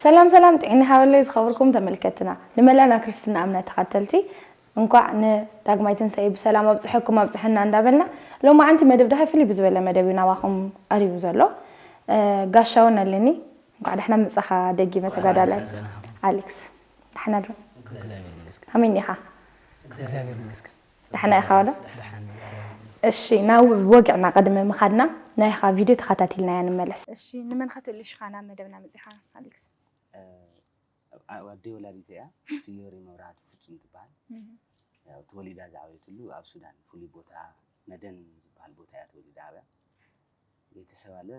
ሰላም ሰላም፣ ጥዕና ሃበለይ ዝኸበርኩም ተመልከትና፣ ንመላና ክርስትና እምነት ተኸተልቲ እንኳዕ ንዳግማይ ትንሳኤ ብሰላም ኣብፅሐኩም ኣብፅሐና እንዳበልና፣ ሎማዓንቲ መደብ ደሃይ ፍልይ ብዝበለ መደብ እዩ ናባኹም ቀሪቡ ዘሎ። እ፣ ጋሻ እውን ኣለኒ። እንኳዕ ደሕና መፃኻ ደጊመ ተጋዳላይ። ኣሌክስ፣ ደሕና ዶ? ከመይ እኒኻ? ደሕና ኢኻ ዶ? እሺ፣ ናብ ወግዕና ቅድሚ ምኻድና ናይኻ ቪድዮ ተኸታቲልናያ ንመለስ። እሺ፣ ንመን ከተልሽ ኢኻ ናብ መደብና መፂኻ ኣሌክስ? እ፣ ኣደይ ወላዲት እያ፣ ፍዮሪ መብራህቱ ፍጹም ትበሃል። ያው ተወሊዳ ዝዓበየትሉ ኣብ ሱዳን ፍሉይ ቦታ መደን ዝበሃል ቦታ እያ ተወሊዳ ዓብያ። ቤተሰብ ኣለ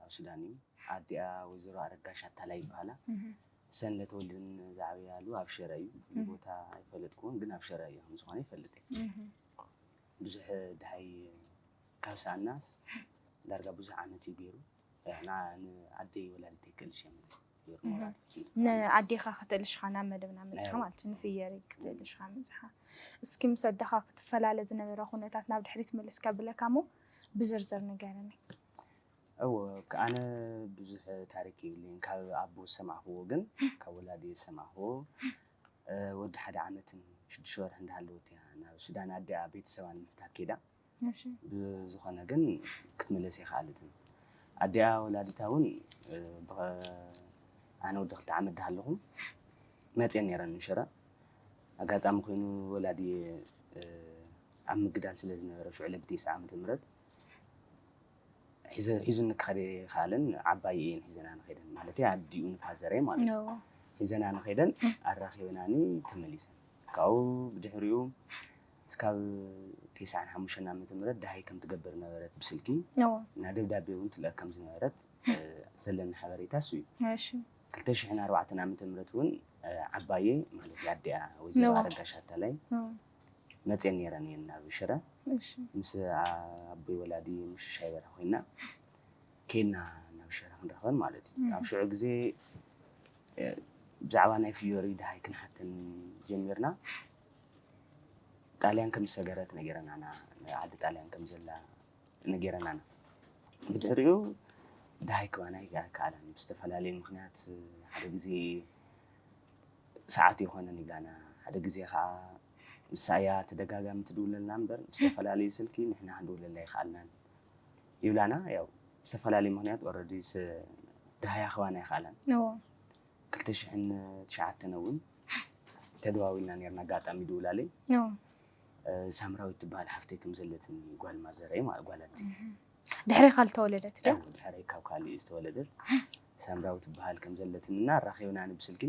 ኣብ ሱዳን እዩ። ኣዲኣ ወይዘሮ ኣረጋሽ ኣታላይ ይበሃላ። እሰን ለተወልደን ዝዓበያሉ ኣብ ሽረ እዩ። ፍሉይ ቦታ ኣይፈለጥኩዎን፣ ግን ኣብ ሽረ እዩ ከም ዝኾነ ይፈልጥ እየ። ብዙሕ ድሃይ ካብ ሰኣናስ ዳርጋ ብዙሕ ዓመት እዩ ገይሩ። ንዓኣ ንኣደይ ወላዲተይ ክእልሽ እየ መፅእ ገይሩ መውራት ፍጹም ትበሃል። ንኣዴኻ ክትእልሽኻ ናብ መደብና መፅኻ ማለት እዩ። ንፍየሪ ክትእልሽኻ መፅኻ። እስኪ ምስ ኣደኻ ክትፈላለ ዝነበረ ኩነታት ናብ ድሕሪት መለስካ ብለካ እሞ ብዝርዝር ንገረኒ። እወ፣ ኣነ ብዙሕ ታሪክ የብለይን። ካብ ኣቦ ዝሰማዕክዎ ግን፣ ካብ ወላዲ ዝሰማዕክዎ፣ እ፣ ወዲ ሓደ ዓመትን ሽዱሽተ ወርሒ እንዳሃለወት እያ ናብ ሱዳን ኣዲኣ ቤተሰባ ንምሕታት ከይዳ። እሺ። ብዝኾነ ግን ክትምለስ ኣይከኣለትን። ኣዲኣ ወላዲታ እውን፣ እ፣ ብኸ-፣ ኣነ ወዲ ክልተ ዓመት እንዳሃለኹ መፅየን ነይረን ንሽረ። ኣጋጣሚ ኮይኑ ወላዲ፣ እ፣ ኣብ ምግዳል ስለ ዝነበረ ሽዑ ለብቲ ዓመተ ምህረት ሒዘ-፣ ሒዙኒ ክኸደ ይኸኣለን ዓባይ እየን ሒዘና ንኸይደን፣ ማለት ኣዲኡ ንፋዘረይ ማለት እዩ። ሒዘና ንኸይደን ኣራኺበናኒ ተመሊሰን። ካብኡ ብድሕሪኡ እስካብ ተስዓን ሓሙሽተን ዓመተ ምህረት ደሃይ ከም ትገብር ነበረት ብስልኪ። እና ደብዳቤ እውን ትልእክ ከም ዝነበረት፣ እ፣ ዘለኒ ሓበሬታ እሱ እዩ። እሺ። ክልተ ሽሕን ኣርባዕተን ዓመተ ምህረት እውን፣ እ፣ ዓባየ ማለት ኣዲኣ ወይዘሮ ኣረጋሽ ኣታላይ መፅየን ነይረን እየን ናብ ሽረ። እሺ። ምስ ኣቦይ ወላዲ ምሽሻይ በራ ኮይና ከይድና ናብ ሽረ ክንረኽበን ማለት እዩ። ኣብ ሽዑ ግዜ፣ እ፣ ብዛዕባ ናይ ፍዮሪ ደሃይ ክንሓተን ጀሚርና። ጣልያን ከም ዝሰገረት ነጊረናና፣ ዓዲ ጣልያን ከም ዘላ ነጊረናና። ብድሕሪኡ ደሃይ ክባና ኣይከኣላን። ብዝተፈላለየ ምኽንያት ሓደ ግዜ ሰዓት ይኾነን ይብላና፣ ሓደ ግዜ ከዓ ንሳ እያ ተደጋጋሚ ትድውለልና እምበር፣ ብዝተፈላለየ ስልኪ ንሕና ክንድውለላ ኣይከኣልናን ይብላና። ያው ብዝተፈላለየ ምኽንያት ኦረዲ ደሃያ ክባና ኣይከኣላን። ክልተ ሽሕን ትሽዓተን እውን ተደዋዊልና ነርና፣ ኣጋጣሚ ድውላለይ። እ፣ ሳምራዊት ትበሃል ሓፍተይ ከም ዘለትኒ፣ ጓል ማዘረይ ማለት ጓል ኣደይ። ድሕሬኻ ዝተወለደት ድያ? ድሕረይ ካብ ካልእ ዝተወለደት ሳምራዊት ትበሃል ከም ዘለትኒ እና ኣራኺብናኒ ብስልኪ።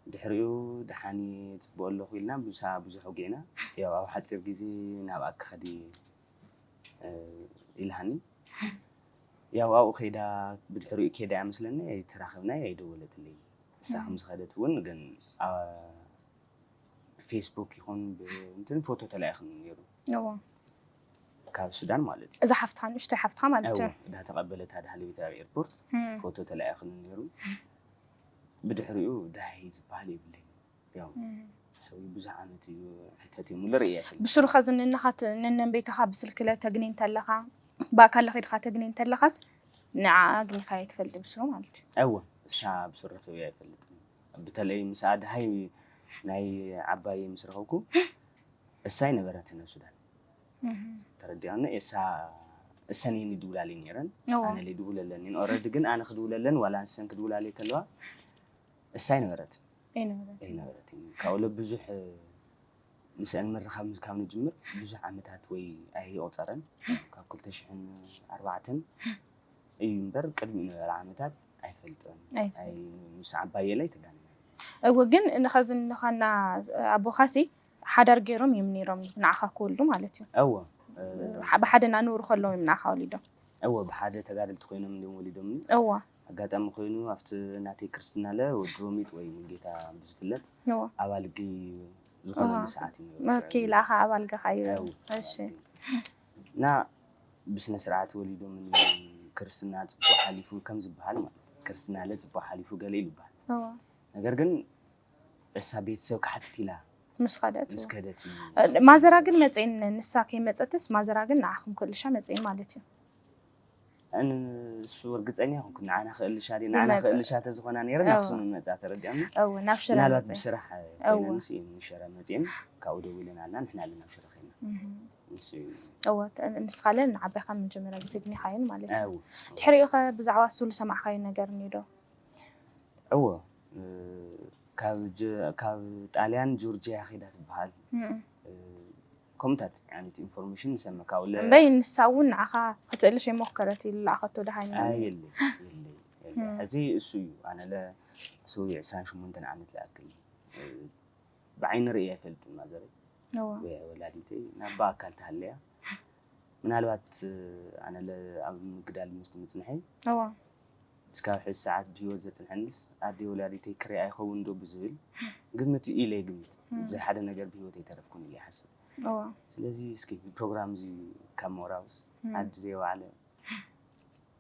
ድሕሪኡ ደሓን እየ፣ ጽቡቕ ኣለኹ ኢልና ምሳ ብዙሕ ወጊዕና። ያው ኣብ ሓጺር ግዜ ናብኣ ክኸድ እየ፣ እ፣ ኢልሃኒ። ያው ኣብኡ ከይዳ፣ ብድሕሪኡ ከይዳ እያ መስለኒ፣ ኣይተራኸብናይ፣ ኣይደወለትለይን። እሳ ከም ዝኸደት እውን ግን፣ ኣ፣ ብፌስቡክ ይኹን ብእንትን ፎቶ ተላኢኽኒ ነይሩ። እዎ። ካብ ሱዳን ማለት እዩ። እዛ ሓፍትኻ፣ ንእሽተይ ሓፍትኻ ማለት እዩ። እዳ ተቐበለት ኣድሃለዊት ኣብ ኤርፖርት ፎቶ ተላኢኽኒ ነይሩ። ብድሕሪኡ ዳሃይ ዝበሃል የብለይ። ያው ሰው ብዙሕ ዓመት እዩ ሕልፈት እዩ፣ ሙሉ ርእየ ኣይፈልጥን። ብስሩ ኸዚ ንነኻት ነነን ቤተኻ ብስልክለ ተግኒ እንተለኻ፣ ብኣካል ኸይድኻ ተግኒ እንተለኻስ፣ ንዓ ኣግኒኻ ኣይትፈልጥ ብስሩ ማለት እዩ። እወ፣ እሳ ብስሩ ረኺበ ኣይፈልጥን። በተለይ ምስኣ ደሃይ ናይ ዓባይ ምስ ረኸብኩ፣ እሳ ኣይነበረትን ኣብ ሱዳን። ተረዲኣኒ? እሳ፣ እሰን እየን ይድውላልይ ነይረን። እወ። ኣነ ለይድውለለን እየን። ኦረዲ ግን ኣነ ክድውለለን፣ ዋላ ንሰን ክድውላልይ ከለዋ፣ እሳ ኣይነበረትን። ኣይነበረትን። ኣይነበረትን። ካብኡ ብዙሕ ምስአን ምርኻብ ካብ ንጅምር ብዙሕ ዓመታት ወይ ኣይቆጸረን። ካብ ክልተ ሽሕን ኣርባዕተን እዩ እምበር፣ ቅድሚ ነበረ ዓመታት ኣይፈልጦን። ኣይፈልጦን። ኣይ፣ ምስ ዓባየለ ኣይተጋነናን። እወ፣ ግን ንኸዚ ንኻና ኣቦኻሲ ሓዳር ገይሮም እዮም ነይሮም ንዓኻ ክወልዱ ማለት እዩ። እወ፣ እ፣ ብሓ-፣ ብሓደ እናነበሩ ከለዉ እዮም ንዓኻ ወሊዶም። እወ፣ ብሓደ ተጋደልቲ ኮይኖም እዮም ወሊዶምኒ። እወ። ኣጋጣሚ ኮይኑ ኣብቲ ናተይ ክርስትና ለ ወዲ ሮሚጥ ወይ ሙሉጌታ ብዝፍለጥ እወ። ኣባልጊ ዝኾነሉ እወ። ሰዓት እዩ ነይሩ። ኦኬ፣ ሽዑ። ለኣኻ ኣባልጋኻ እዩ። እወ፣ እሺ። ኣባልጊ። እና ብስነ ስርዓት ወሊዶምኒ፣ ክርስትና ጽቡቕ ሓሊፉ ከም ዝበሃል ማለት እዩ። ክርስትና ለ ጽቡቕ ሓሊፉ ገለ ኢሉ ይበሃል። እወ። ነገር ግን እሳ ቤተሰብ ክሓትት ኢላ ምስ ኸደት ምስ ከደት እዩ። ማዘራ ግን መፅእን ንሳ ከይመፀትስ ማዘራ ግን ንዓኹም ክእልሻ መፅእን ማለት እዩ። እሱ እርግፀኛ ይኹንኩ ንዓና ክእልሻ ድዩ ንዓና ይመፅእ። ክእልሻ ተዝኾና ነይረ እወ። ናክሱ ምመፅኣ ተረዲኣና። እወ ናብ ሽረ ምናልባት መፅእን ብስራሕ እወ። ኮይነንስ እዩ ንሽረ መፅእን ካብ ደው ኢለን ኣልና ንሕና ኣለና ኣብ ሽረ ኮይና እህ። ንሱ እዩ። እወ ተ- ንስኻ ለ ንዓባይኻ መጀመርያ ግዜ ግን ኢኻዮን ማለት እዩ። እው ድሕሪኡ ኸ ብዛዕባ እሱ ዝሰማዕካዮ ነገር እኒኦ ዶ? እዎ እ፣ ካብ ጀ- ካብ ጣልያን ጆርጂያ ኸይዳ ትበሃል እም። እ፣ ከምኡታት ዓይነት ኢንፎርሜሽን ንሰምዕ ካብኡ ለ እምበይ ንሳ እውን ንዓኻ ክትእልሽ የሞከረት ኢሉ ለኣኸቶ ደሃይ ኣይ የለይ የለይ የለይ እም። ሕዚ እሱ እዩ ኣነ ለ ሕስዊ ዕስራን ሸሞንተን ዓመት ለኣክል እ፣ ብዓይኒ ርእየ ኣይፈልጥን ማዘረይ እወ ወይ ወላዲተይ ናብ ብኣካል ተሃለያ ምናልባት እ፣ ኣነ ለ ኣብ ምግዳል ምስቲ ምፅንሐይ እወ እስካብ ሕዚ ሰዓት ብህይወት ዘፅንሐንስ ኣደይ ወላዲተይ ክሪኣ ይኸውን ዶ ብዝብል ግምት ኢለ ይግምት እም። ዘይሓደ ነገር ብህይወት ኣይተረፍኩን ኢለ ይሓስብ እወ ስለዚ እስኪ እዚ ፕሮግራም እዚ ካብ ምቕራብስ እም። ዓዲ ዘይወዓለ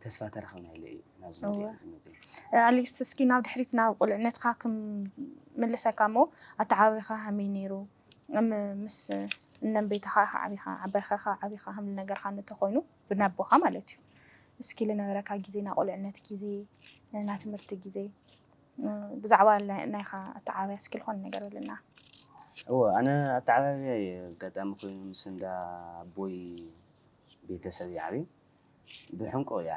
ተስፋ ተረኸብና ኢለ እዩ ናብዚ እወ። መድረኽ ዝመፅእ ኣሌክስ እስኪ ናብ ድሕሪት ናብ ቁልዕነትካ ክምልሰካ እሞ ኣተዓባቢኻ ከመይ ነይሩ እም- ምስ እነም ቤትኻ ኢኻ ዓቢኻ ዓባይኻ ኢኻ ዓቢኻ ከም ዝነገርካ እንተኾይኑ ብናቦኻ ማለት እዩ እስኪ ልነበረካ ግዜ ናይ ቁልዕነት ግዜ ናይ ትምህርቲ ግዜ እም፣ ብዛዕባ ናይ- ናይኻ ኣተዓባብያ እስኪ ልኾነ ነገር በለና እዎ ኣነ ኣተዓባብያ ኣጋጣሚ ኮይኑ ምስ እንዳ ኣቦይ ቤተሰብ ይዓብየ ብሕንቆ እያ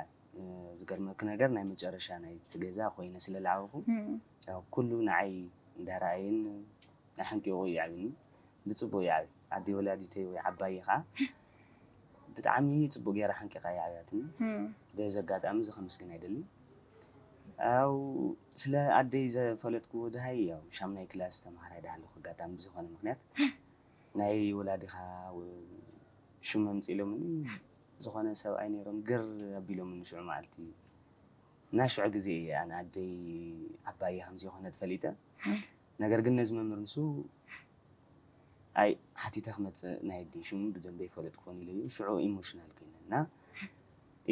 ዝገርመኪ ነገር ናይ መጨረሻ ናይቲ ገዛ ኮይነ ስለ ዝዓበኹ እም፣ ያው ኩሉ ንዓይ እንዳረኣየን ኣሕንቂቑ እዩ ዓብኒ ብፅቡቅ እዩ ዓብየ ኣደይ ወላዲተይ ወይ ዓባየ ከዓ ብጣዕሚ ፅቡቅ ገይራ ሓንቂቃ እያ ዓብያትኒ እም፣ በዚ ኣጋጣሚ እዚ ከመስግን ኣይደሊ ያው ስለ ኣደይ ዘፈለጥክዎ ድሃይ ያው ሻምናይ ክላስ ተምሃራይ ድሃለኹ ኣጋጣሚ ብዝኾነ ምክንያት ናይ ወላዲኻ ሽም ኣምፂሎምኒ ዝኾነ ሰብኣይ ነይሮም ግር ኣቢሎምኒ ሽዑ መዓልቲ እና ሽዑ ግዜ እየ ኣነ ኣደይ ዓባየ ከምዘይኮነት ፈሊጠ ነገር ግን ነዚ መምህር ንሱ ኣይ ሓቲተ ክመፅእ ናይ ኣደይ ሽሙ ብደንበ ይፈለጥክዎን ኢለዩ ሽዑ ኢሞሽናል ኮይነ እና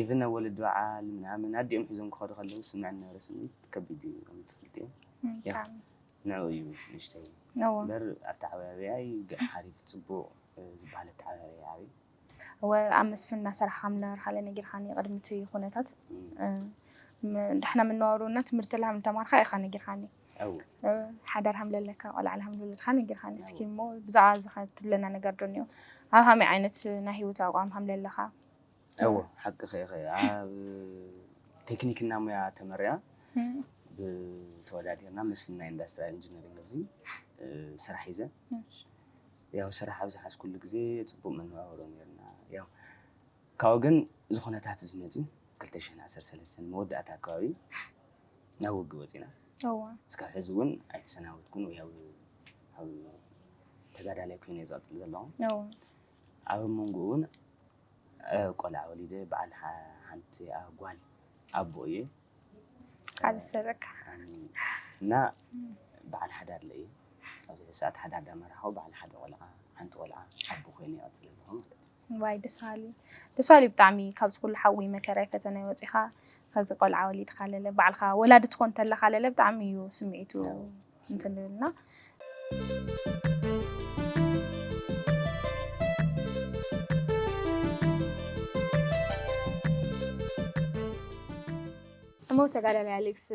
ኢቭን ኣብ ወለዲ በዓል ምናምን ኣዲኦም ሒዞም ክኸዱ ከለዉ ዝስምዐኒ ዝነበረ ስምዒት ከቢድ እዩ ከም ትፈልጥዮ እም፣ ያ። ብጣዕሚ። ንዕኡ እዩ ንእሽተይ እወ እምበር ኣተዓባብያይ ገ- ሓሪፍ ፅቡቅ እ፣ ዝበሃል ኣተዓባብያ ዓብዩ እወ ኣብ መስፍን እናሰራሕካ ምነበርካ ለ ነጊርካኒ ቅድሚ እቲ ኩነታት እ፣ ም- ንሕና መነባብሮና ትምህርቲ ላ ምተማርካ ኢኻ ነጊርካኒ ኣው እ፣ ሓዳር ሃም ለለካ ቆልዓ ላ ሃም ለለካ ነጊርካኒ እስኪ እወ እሞ ብዛዕባ እዚ ከ ትብለና ነገር ዶ እኒኦ ኣብ ሃመይ ዓይነት ናይ ህይወት ኣቋም ሃም ለለካ እወ ሓቂ ኸ ኢኸ ኣብ ቴክኒክና ሙያ ተመሪያ እም፣ ብተወዳዲርና መስፍን ናይ ኢንዱስትሪያል ኢንጂነሪንግ ኣብዚ እ፣ ስራሕ ሒዘ እሺ። ያው ስራሕ ኣብ ዝሓዝኩሉ ግዜ ፅቡቅ መነባብሮ ነርና ያው ካብኡ ግን እዚ ኩነታት እዚ መፅዩ ክልተ ሽሕን ዓሰርተ ሰለስተን መወዳእታ ኣከባቢ ናብ ውግእ ወፂና እወ እስካብ ሕዚ እውን ኣይተሰናበትኩን ወይ ኣብ ኣብ ተጋዳላይ ኮይነ እየ ዝቐፅል ዘለኹ እወ ኣብ መንጎ እውን እ፣ ቆልዓ ወሊደ በዓል ሓ- ሓንቲ ኣ- ጓል ኣቦ እየ ቃል ይሰረካ ኣሜን። እና በዓል ሓዳር ለእየ ኣብዚ ሰዓት ሓዳር ዳመራኸው በዓል ሓደ ቆልዓ ሓንቲ ቆልዓ ኣቦ ኮይነ ይቐፅል ኣለኹ ማለት እዩ ዋይ ደስ በሃሊ ደስ በሃሊ ብጣዕሚ ካብዚ ኩሉ ሓዊ መከራይ ፈተናይ ወፂኻ ከዚ ቆልዓ ወሊድካ ለለ ባዕልካ ወላዲ ትኾን ተለካ ለለ ብጣዕሚ እዩ ስምዒቱ ያው እንትን ዝብልና እሞ ተጋዳላይ ኣሌክስ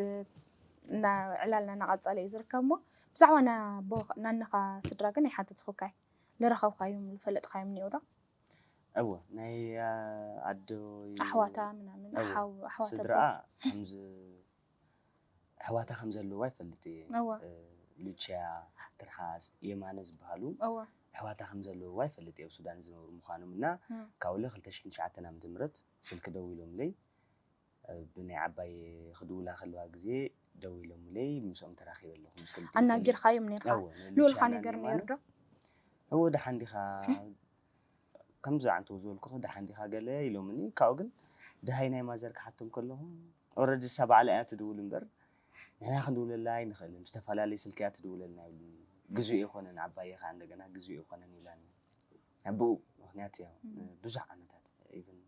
እና ዕላልና እናቐፀለ እዩ ዝርከብ እሞ ብዛዕባ ና- ቦ- ናንኻ ስድራ ግን ኣይሓተትኩካይ ዝረኸብካዮም ዝፈለጥካዮም እኒኦ ዶ እወ ናይ ኣዶ ኣሕዋታ ምናምን እወ። ሓው- ኣሕዋታ ስድራኣ ከምዚ ኣሕዋታ ከም ዘለዋ ይፈልጥ እየ እወ እ፣ ሉቺያ ትርሓስ የማነ ዝበሃሉ እወ ኣሕዋታ ከም ዘለዋ ይፈልጥ እየ ኣብ ሱዳን ዝነብሩ ምዃኖም እና እም፣ ካብኡ ለ ክልተ ሽሕን ትሽዓተን ዓመተ ምህረት ስልኪ ደዊሎምለይ እ፣ ብናይ ዓባይ ክድውላ ከለዋ ግዜ ደዊሎምለይ ምስኦም ተራኺበ ኣለኹ ምስ ክልቲኦም ኣናጊርካዮም ነርካ እወ፣ ልኡልካ ንሉቺያና ነገር ንየማነ ነይሩ ዶ እወ ደሓን ዲኻ ከምዚ ኣንተው ዝበልኩ ደሓን ዲኻ ገለ ኢሎምኒ ካብኡ ግን ደሃይ ናይ ማዘር ክሓቶም ከለኹ ኦረዲ እሳ ባዕላ እያ ትድውል እምበር ንሕና ክንድውለላ ኣይንኽእልን ብዝተፈላለየ ስልኪ እያ ትድውለልና ይብሉኒ ግዜኡ ኣይኮነን ዓባየ ከዓ እንደገና ግዜኡ ኣይኮነን ይብላኒ ብኡ ምክንያት ያው እም። ብዙሕ ዓመታት ኢቭን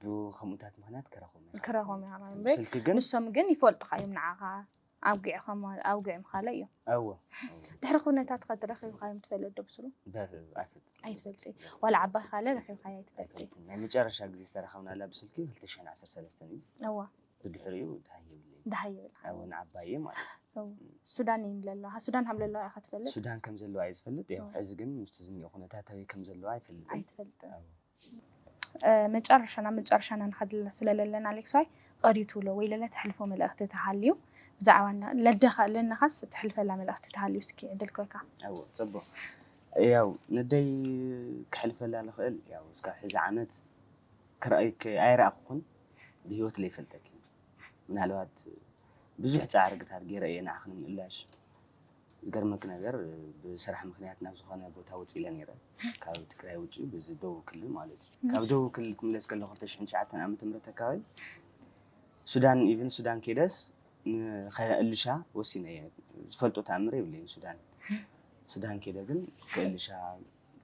ብከምኡታት ምክንያት ክረኽቦም ኣይክኣልኩን። ክረኽቦም ኣይክኣልኩን እምበር ስልኪ ግን ንሶም ግን ይፈልጡኻ እዮም ንዓኻ ኣውጊዕኻ ማ- ኣውጊዖም ካለ እዮም። እወ ድሕሪ ኩነታት ከ ረኺብካዮም ትፈልጥ ዶ ብስሩ? በር ኣይፈልጥ ኣይትፈልጥ። ዋላ ዓባይ ካለ ረኺብካዮ ኣይትፈልጥ። ኣይፈልጥን። ናይ መጨረሻ ግዜ ዝተራኸብናላ ብስልኪ ክልተ ሽሕን ዓሰርተ ሰለስተን እዩ። እዋ ብድሕሪኡ ድሃይ የብለይ ድሃይ ይብል። እውን ዓባየ ማለት እዩ። ሱዳን ይን ለለዋ ሱዳን ሃም ለለዋ ኢኻ ትፈልጥ? ሱዳን ከም ዘለዋ እየ ዝፈልጥ። ያው ሕዚ ግን ምስቲ ዝኒኦ ኩነታት ኣበይ ከም ዘለዋ ኣይፈልጥን። ኣይትፈልጥ። መጨረሻና መጨረሻና ንኸድለ ስለለለና ኣሌክስዋይ ቀዲዩ ትብሎ ወይ ለለ ተሕልፎ መልእኽቲ ተሃልዩ ብዛዕባ ለደኻ ለነኻስ ትሕልፈላ መልእኽቲ ተሃልዩ እስኪ ዕድል ኮይካ። ኣዎ ጽቡቕ። ያው ንደይ ክሕልፈላ ልኽእል ያው እስካብ ሕዚ ዓመት ክረኣይክ ኣይረኣኹኹን። ብህይወት ለይፈልጠኪ ምናልባት ብዙሕ ፃዕርግታት ገይረ እየ ንዓኽ ንምእላሽ። ዝገርመክ ነገር ብስራሕ ምክንያት ናብ ዝኾነ ቦታ ወፂለ ነይረ ካብ ትግራይ ውጭ ብዚ ደቡብ ክልል ማለት እዩ። ካብ ደቡብ ክልል ክምለስ ከለኩ ክልተ ሽሕን ትሽዓተን ዓመተ ምህረት ኣካባቢ ሱዳን ኢቭን ሱዳን ከይደስ ንኸእልሻ ወሲነ እየ። ዝፈልጦ ተኣምር የብለይን ሱዳን ሱዳን ከይደ ግን ክእልሻ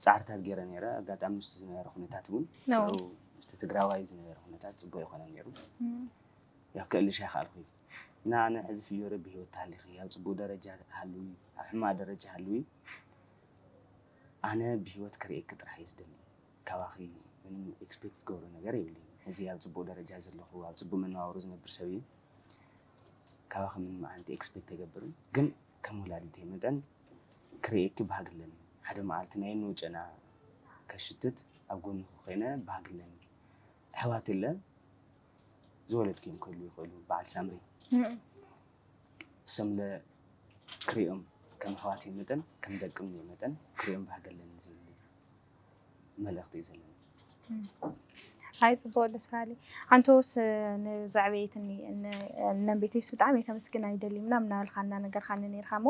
ፃዕርታት ገይረ ነይረ ኣጋጣሚ ምስቲ ዝነበረ ኩነታት እውን ሽዑ ምስቲ ትግራዋይ ዝነበረ ኩነታት ፅቡቅ ይኮነ ነይሩ። ያው ክእልሽ ኣይከኣልኩ እና ኣነ ሕዚ ፍዮሪ ብሂወት ተሃሊኺ ኣብ ፅቡቅ ደረጃ ሃልዊ ኣብ ሕማቅ ደረጃ ሃልዊ ኣነ ብሂወት ክርእየኪ ጥራሕ እየ ዝደሊ። ካባኺ ምንም ኤክስፔክት ዝገብሮ ነገር የብለይን። ሕዚ ኣብ ፅቡቅ ደረጃ ዘለኹ ኣብ ፅቡቅ መነባብሮ ዝነብር ሰብ እየ። ካባኺ ምንም ዓይነት ኤክስፔክት ኣይገብርን ግን ከም ወላዲተይ መጠን ክርእየኪ ባህጊ ኣለኒ። ሓደ መዓልቲ ናይ ኖጨና ከሽትት ኣብ ጎንኺ ኮይነ ባህጊ ኣለኒ። ኣሕዋት እለ ዝወለድክዮም ክህልዉ ይኽእሉ በዓል ሳምሪ እሶምለ ክሪኦም ከም ኣሕዋተይ መጠን ከም ደቅም እየ መጠን ክሪኦም ባህጊ ኣለኒ ዝብል መልእኽቲ እዩ ዘለኒ። ኣይ ፅቡቅ ደስ በሃሊ። ኣንቶስ ንዘዕበየትኒ ነንቤተይስ ብጣዕሚ ከመስግን ኣይደሊ ምናምን እናበልካ እናነገርካኒ ነይርካ እሞ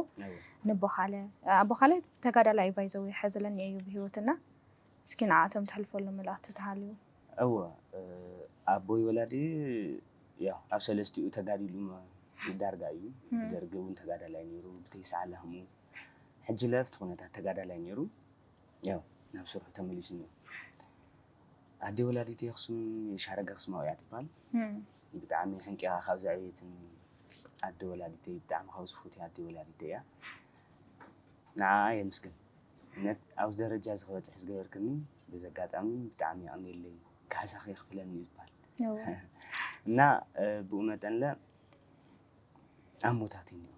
ንቦኻለ ኣቦኻለ ተጋዳላይ ባይዘው ይሐዝለኒ እዩ ብሂወትና እስኪ ንዓቶም ትሕልፈሉ መልእኽቲ ተሃልዩ። እወ ኣቦይ ወላዲ ያው ኣብ ሰለስቲኡ ተጋዲሉ ዳርጋ እዩ። ብደርጊ እውን ተጋዳላይ ነይሩ ብተይሰዓለ ህሙ ሕጂ ለፍቲ ኩነታት ተጋዳላይ ነይሩ። ያው ናብ ስርሑ ተመሊሱ እኒኦ። ኣደ ወላዲተይ ኣኽሱም የሻረጋ ኣኽሱማዊ እያ ትበሃል። ብጣዕሚ ሕንቂኻ ካብ ዘዕብየትኒ ኣደ ወላዲተይ ብጣዕሚ ካብ ዝፈትያ ኣደ ወላዲተይ እያ። ንዓኣ የመስግን። እምነት ኣብዚ ደረጃ እዚ ክበፅሕ ዝገበርክኒ በዚ ኣጋጣሚ ብጣዕሚ የቐንየለይ። ካሕሳኺ የኽፍለኒ እዩ ዝበሃል እና ብኡ መጠንለ ኣሞታት እኒኦ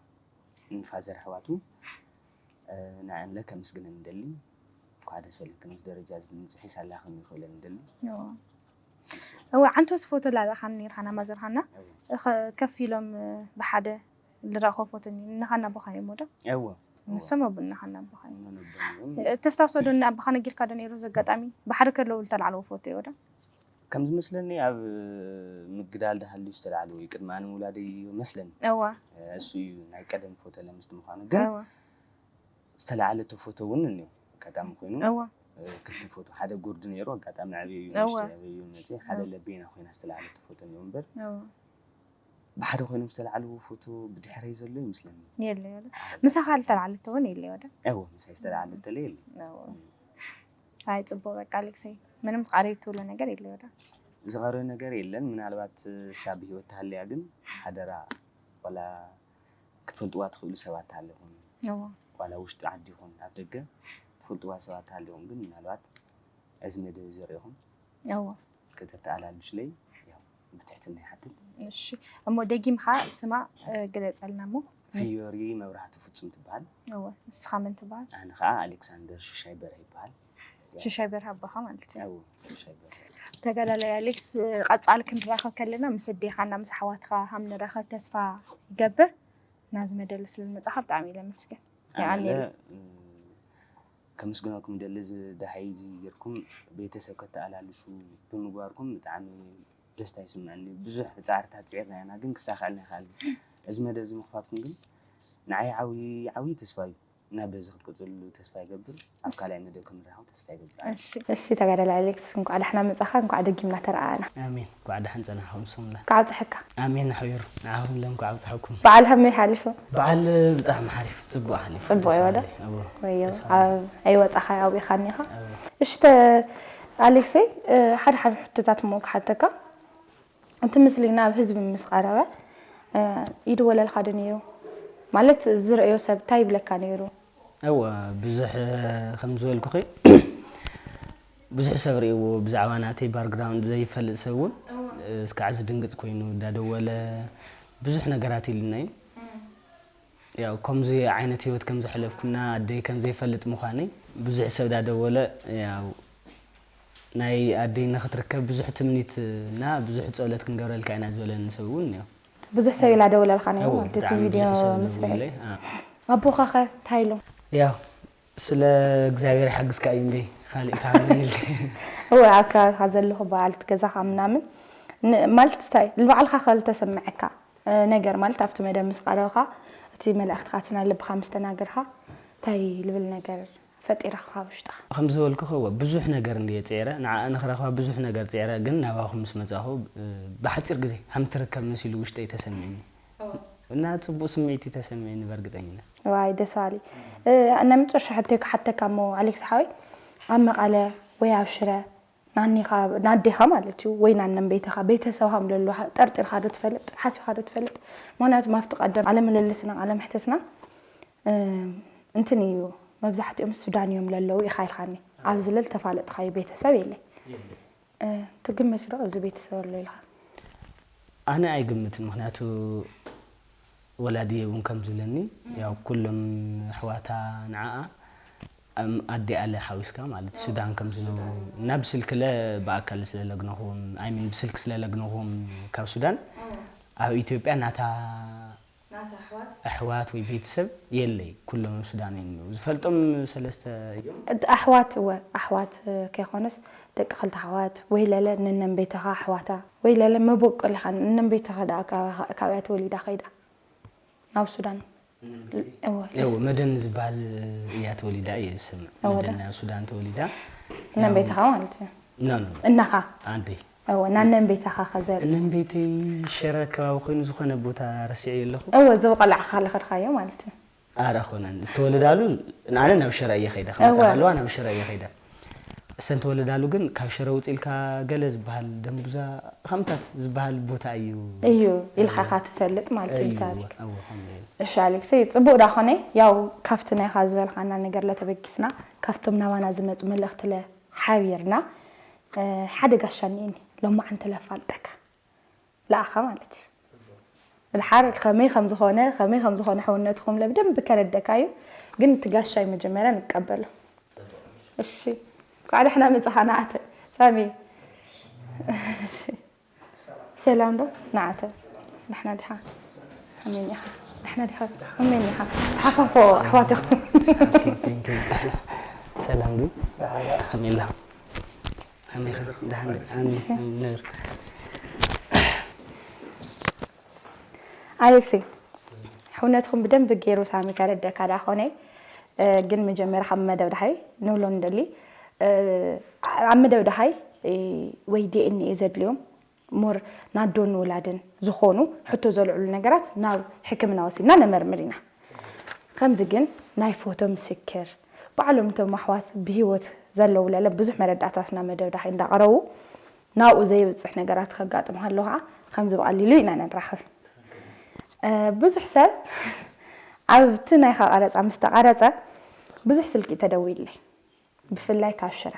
ንፋዘር ኣሕዋቱ ንዕንለ ከምስግነን እንደሊ። እንኳዕ ደስ በለክን ኣብዚ ደረጃ እዚ ብምብፅሒ ሳላኽን ይኽእለን እንደሊ። እወ ዓንቶስ ፎቶ ላላኻን ነርካና ማዘርካና ከፍ ኢሎም ብሓደ ልረእኮ ፎቶ እኒ እናኻና ኣቦኻ እዮም ወደ እወ ንሶም ኣቡ እናኻና ኣቦኻ እዮም መነቦም ተስታውሶ ዶ እና ኣቦኻ ነጊርካ ዶ ነይሩ ዘጋጣሚ ብሓደ ከለዉ ልተላዕለዎ ፎቶ እዩ ወደ ከም ዝመስለኒ ኣብ ምግዳል ድሃልዩ ዝተላዕለ ወይ ቅድሚ ኣነ ምውላደይ ይመስለኒ እዋ እሱ እዩ ናይ ቀደም ፎቶ ለምስቲ ምዃኑ ግን እዋ ዝተላዕለቶ ፎቶ እውን እኒኦ ኣጋጣሚ ኮይኑ እዋ ክልተ ፎቶ ሓደ ጉርዲ ነይሩ ኣጋጣሚ ዕብየዩ እዋ። ንሽተ ዕብየዩ መፅእ ሓደ ለቤና ኮይና ዝተላዕለቶ ፎቶ እኒኦ እምበር እዋ ብሓደ ኮይኖም ዝተላዕልዎ ፎቶ ብድሕረይ ዘሎ ይመስለኒ የለ ወደ ምሳኻ ልተላዕለቶ እውን የለ ወደ እወ ምሳይ ዝተላዕለተለ የለ እዋ ኣይ ፅቡቅ በቃ ኣሌክሰይ ምንም ትቃረዩ ትብሎ ነገር የለ ወደ ዝቐረ ነገር የለን ምናልባት እሳ ብሂወት ተሃልያ ግን ሓደራ ዋላ ክትፈልጥዋ ትኽእሉ ሰባት ተሃሊኹም እዋ ዋላ ውሽጢ ዓዲ ይኹን ኣብ ደገ ትፈልጥዋ ሰባት ተሃሊኹም ግን ምናልባት እዚ መደብ እዚ ርኢኹም እዋ ከተተኣላልሽለይ ያው ብትሕትና ይሓትት እሺ እሞ ደጊምካ ስማ እ፣ ግለፀልና እሞ ፍዮሪ መብራህቱ ፍጹም ትበሃል እወ ንስኻ መን ትበሃል ኣነ ከዓ ኣሌክሳንደር ሹሻይ በርሀ ይበሃል ሽሻይ በርሀ ኣቦኻ ማለት እዩ ያው ሹሻይ በርሀ ተጋዳላይ ኣሌክስ እ፣ ቀፃሊ ክንራኸብ ከለና ምስ ኣዴኻና ምስ ኣሕዋትካ ሃም ንራኸብ ተስፋ ይገብር ናዚ መደሊ ስለ ዝመፃኻ ብጣዕሚ ኢለ መስገን ኣነ የቐንየለይ። ለ ከምስግነኩም ደሊ እዚ ደሃይ እዚ ጌርኩም ቤተሰብ ከተኣላልሱ ብምግባርኩም ብጣዕሚ ደስታ ይስምዐኒ ብዙሕ ፃዕርታት ፅዒርና ኢና ግን ክሳኸዐልና ይኽእል እዚ መደብ እዚ ምኽፋትኩም ግን ንዓይ ዓብዪ ዓብዪ ተስፋ እዩ እና በዚ ክትቅፅሉ ተስፋ ይገብር ኣብ ካልኣይ መደብ ክንራኸብ ተስፋ ይገብር እሺ እሺ ተጋዳላይ ኣሌክስ እንኳዕ ዳሕና መፃኻ እንኳዕ ደጊምና ተረኣኣና ኣሜን። እንኳዕ ደሓን ጸናሕኩም ሰሙላ። እንኳዕ ኣብፀሐካ ኣሜን ንሕቢሩ ንዓኹም ሎም እንኳዕ ኣብፀሐኩም። በዓል ከመይ ሓሊፉ በዓል ብጣዕሚ ሓሪፍ ጽቡቅ ሓሊፉ። ጽቡቅ እዩ ወደ? ኣዎ። ወዮ ደስ ኣብ በሃሊ። ኣይወፃኻ ኣብኡ ኢኻ እኒኻ ኣዎ። እሺ ተ ኣሌክሰይ እ፣ ሓደ ሓደ ሕቶታት እሞ ክሓተካ እቲ ምስልና ኣብ ህዝቢ ምስ ቀረበ እ፣ ይድወለልካ ዶ ነይሩ ማለት ዝርእዮ ሰብ እንታይ ይብለካ ነይሩ? እወ፣ ብዙሕ ከም ዝበልኩኺ ብዙሕ ሰብ ርእይዎ ብዛዕባ ናተይ ባክግራውንድ ዘይፈልጥ ሰብ እውን እስካዕ ዝድንግፅ ኮይኑ እንዳደወለ ብዙሕ ነገራት ኢልና እዩ። ያው ከምዚ ዓይነት ህይወት ከም ዘሕለፍኩና ኣደይ ከም ዘይፈልጥ ምዃነይ ብዙሕ ሰብ እንዳደወለ ያው ናይ ኣደይ ንክትርከብ ብዙሕ ትምኒት እና ብዙሕ ፀሎት ክንገብረልካ ኢና ዝበለኒ ሰብ እውን እኒኦ። ብዙሕ ሰብ ኢላ ደውለልካ ነይሩ እወ፣ ማለት እቲ ብጣዕሚ ቪድዮ ብዙሕ ሰብ ምስ ርኤ። ደውለለይ። አ። ኣቦኻ ኸ እንታይ ኢሎም? ያው ስለ እግዚኣብሔር ይሓግዝካ እዩ እምበይ ካልእ ታምንልካ። እወ ኣብ ከባቢኻ ዘለኹ በዓልቲ ገዛኻ ምናምን ን- ማለት እንታይ ንባዕልኻ ከልተሰምዐካ እ፣ ነገር ማለት ኣብቲ መደብ ምስ ቀረብኻ እቲ መልእኽትኻ እቲ ናይ ልብኻ ምስ ተናገርካ እንታይ ልብል ነገር ፈጢረኻ ካብ ውሽጥኻ? ከም ዝበልኩኺ እወ ብዙሕ ነገር እንድየ ፅዒረ ንዓኣ ንክረኽባ ብዙሕ ነገር ፅዒረ ግን ናባኹም ምስ መፃኹ እ፣ ብሓፂር ግዜ ከም ትርከብ መሲሉ ውሽጠይ ተሰሚዕኒ እና ፅቡቅ ስምዒት እዩ ተሰሚዕኒ በእርግጠኝነት። ዋይ ደስ በሃሊ እ፣ ናይ መጨረሻ ሕቶይ ክሓተካ እሞ ኣሌክስ ሓወይ ኣብ መቐለ ወይ ኣብ ሽረ ናኒኻ ናዴኻ ማለት እዩ ወይ ናነን ቤተኻ ቤተሰብኻ ለሎ ጠርጢርካ ዶ ትፈልጥ ሓሲብካ ዶ ትፈልጥ? ምክንያቱ ኣብቲ ቀደም ቃለ ምልልስና ቃለ ምሕትትና እ፣ እንትን እዩ መብዛሕትኦም ሱዳን እዮም ለለዉ ኢኻ ኢልካኒ ኣብዚ ለል ተፋለጥካዮ ቤተሰብ የለ እ፣ ትግምት ዶ ኣብዚ ቤተሰብ ኣሎ ኢልካ? ኣነ ኣይግምትን ምክንያቱ ወላድየ እውን ከም ዝብለኒ ያው ኩሎም ኣሕዋታ ንዓኣ ኣም- ኣዲኣ ለ ሓዊስካ ማለት ሱዳን ከም ዝነብሩ እና ብስልኪ ለ ብኣካል ስለለግነኹም ኣይሚን ብስልኪ ስለለግነኹም ካብ ሱዳን ኣብ ኢትዮጵያ ናታ ኣሕዋት ወይ ቤተሰብ የለይ ኩሎም ኣብ ሱዳን እዮም ዝፈልጦም ሰለስተ እዮም። ኣሕዋት እወ ኣሕዋት ከይኮነስ ደቂ ክልተ ኣሕዋት ወይ ለለ ነነን ቤተኻ ኣሕዋታ ወይ ለለ መበቆል ኢኻ ነነን ቤተኻ ደኣ ካብ- ካብያ ተወሊዳ ከይዳ ናብ ሱዳን እወ ያው መደን ዝበሃል እያ ተወሊዳ እየ ዝሰምዕ። እወ፣ መደን ዳ። ናብ ሱዳን ተወሊዳ። ነን ቤትኻ ማለት እዩ። ኖ ኖ እናኻ ኣደይ እወ ናነን ቤትኻ ከዘር እነን ቤተይ ሸረ ከባቢ ኮይኑ ዝኾነ ቦታ ረሲዐ ኣለኹ። እወ ዝብቐላዕኻ ለኸድካዮ ማለት እዩ። ኣረ ኮነን ዝተወለዳሉ ኣነ ናብ ሽረ እየ ከይደ ክመፃ እወ። ከለዋ ናብ ሽረ እየ ከይደ። እሰን ተወለዳሉ ግን ካብ ሽረ ውፅእ ኢልካ ገለ ዝበሃል ደንጉዛ ከምታት ዝበሃል ቦታ እዩ እዩ ኢልካ ኢኻ ትፈልጥ ማለት እዩ እዩ፣ ታሪክ። እወ፣ ከምኡ እዩ። እሺ ኣሌክሰይ፣ ፅቡቅ ዳ ኾነ ያው ካብቲ ናይኻ ዝበልካና ነገር ለተበጊስና ካብቶም ናባና ዝመፁ መልእኽቲ ለ ሓቢርና እ፣ ሓደ ጋሻ እኒኤኒ ሎማዓንቲ ለፋልጠካ ለኣኻ ማለት እዩ። ድሓር ከመይ ከም ዝኾነ ከመይ ከም ዝኾነ ሕውነትኹም ለብደንብ ከረደካ እዩ። ግን እቲ ጋሻይ መጀመርያ ንቀበሎ። እሺ ኳዕ ደሕና መጻኻ ንዓተ ሳሚ። እሺ ሰላም ዶ ንዓተ ደሕና ዲኻ? ኣሜን ኢኻ ደሕና ዲኻ? ኣሜን ኢኻ። ሓፋፎ ኣሕዋት ኢኹም። ሰላም ዱ ኣሜላ ኣሜላ ደሕና ነር ኣሌክሲ ሕውነትኩም ብደንብ ገይሩ ሳሚ ከረደካ ዳ ኾነ ግን መጀመርያ ካብ መደብ ድሓይ ንብሎ ንደሊ ኣብ መደብ ድሓይ ወይ ዲኤንኤ ዘድልዮም ሞር ናዶን ወላድን ዝኾኑ ሕቶ ዘልዕሉ ነገራት ናብ ሕክምና ወሲድና ነመርምር ኢና። ከምዚ ግን ናይ ፎቶ ምስክር ባዕሎም እቶም ኣሕዋት ብህይወት ዘለዉ ለለ ብዙሕ መረዳእታትና መደብ ድሓይ እንዳቐረቡ ናብኡ ዘይብፅሕ ነገራት ከጋጥም ከሎ ከዓ ከምዚ ብቐሊሉ ኢና ንራኸብ። ብዙሕ ሰብ ኣብቲ ናይኻ ቀረፃ ምስ ተቐረፀ ብዙሕ ስልኪ ተደዊልለይ ብፍላይ ካብ ሽረ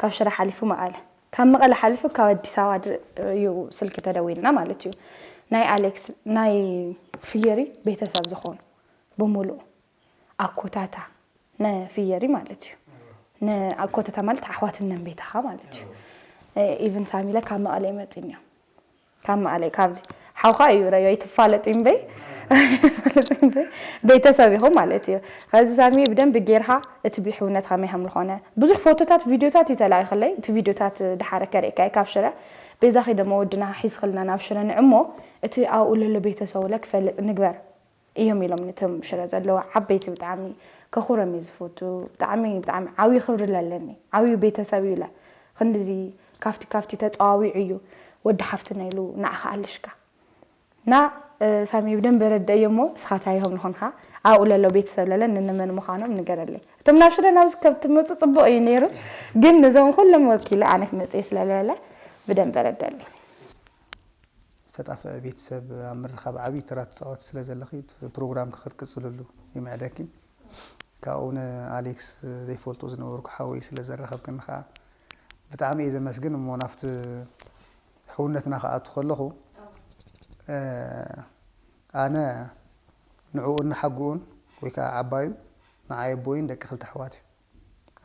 ካብ ሽረ ሓሊፉ መቐለ ካብ መቐለ ሓሊፉ ካብ ኣዲስ ኣበባ እዩ ስልኪ ተደዊልና ማለት እዩ ናይ ኣሌክስ ናይ ፍየሪ ቤተሰብ ዝኾኑ ብምሉኡ ኣኮታታ ንፍየሪ ማለት እዩ ንኣኮታታ ማለት ኣሕዋትነን ቤታኻ ማለት እዩ ኢቭን ሳሚለ ካብ መቐለ ይመፅኒ እዮም ካብ መቐለ ካብዚ ሓውካ እዩ ረዮ ኣይትፋለጥ እምበይ ቤተሰብ ኢኹም ማለት እዩ ከዚ ሳሚ ብደንብ ጌርካ እቲ ብሕውነት ከመይ ከም ዝኾነ ብዙሕ ፎቶታት ቪዲዮታት እዩ ተላኢኽለይ እቲ ቪዲዮታት ድሓረ ከርእካ ካብ ሽረ ቤዛ ኺደሞ ወድና ሒዝኽልና ናብ ሽረ ንዕሞ እቲ ኣብኡ ለሎ ቤተሰቡ ለ ክፈልጥ ንግበር እዮም ኢሎም ነቶም ሽረ ዘለዉ ዓበይቲ ብጣዕሚ ከኹሮም እየ ዝፈቱ ብጣዕሚ ብጣዕሚ ዓብዪ ክብሪ ለለኒ ዓብዪ ቤተሰብ እዩ ለ ክንድዚ ካፍቲ ካፍቲ ተፀዋዊዑ እዩ ወዲ ሓፍትና ኢሉ ንዓኻ ኣለሽካ እና ሳሚ ብደንብ ረደእዮ እሞ እስኻ እንታይ ኢኹም ንኾንካ ኣብኡ ለሎ ቤተሰብ ለለ ንንመን ምዃኖም ንገረለይ እቶም ናብ ሽረ ናብዚ ከብ ትመፁ ፅቡቕ እዩ ነይሩ ግን ነዞም ኩሎም ወኪለ ኣነ ክመፅእ ስለለለ ብደንብ ረደለይ ተጣፍአ ቤተሰብ ኣብ ምርኻብ ዓብዪ ተራ ትፃወት ስለ ዘለኺ እቲ ፕሮግራም ክትቅፅልሉ ይምዕደኪ። ካብኡ ንኣሌክስ ዘይፈልጦ ዝነበርኩ ሓወይ ስለ ዘራኸብክኒ ከዓ ብጣዕሚ እየ ዘመስግን። እሞ ናብቲ ሕውነትና ክኣቱ ከለኹ ኣነ ንዕኡን ንሓግኡን ወይ ከዓ ዓባዩ ንዓይ ኣቦይን ደቂ ክልተ ኣሕዋት እዩ።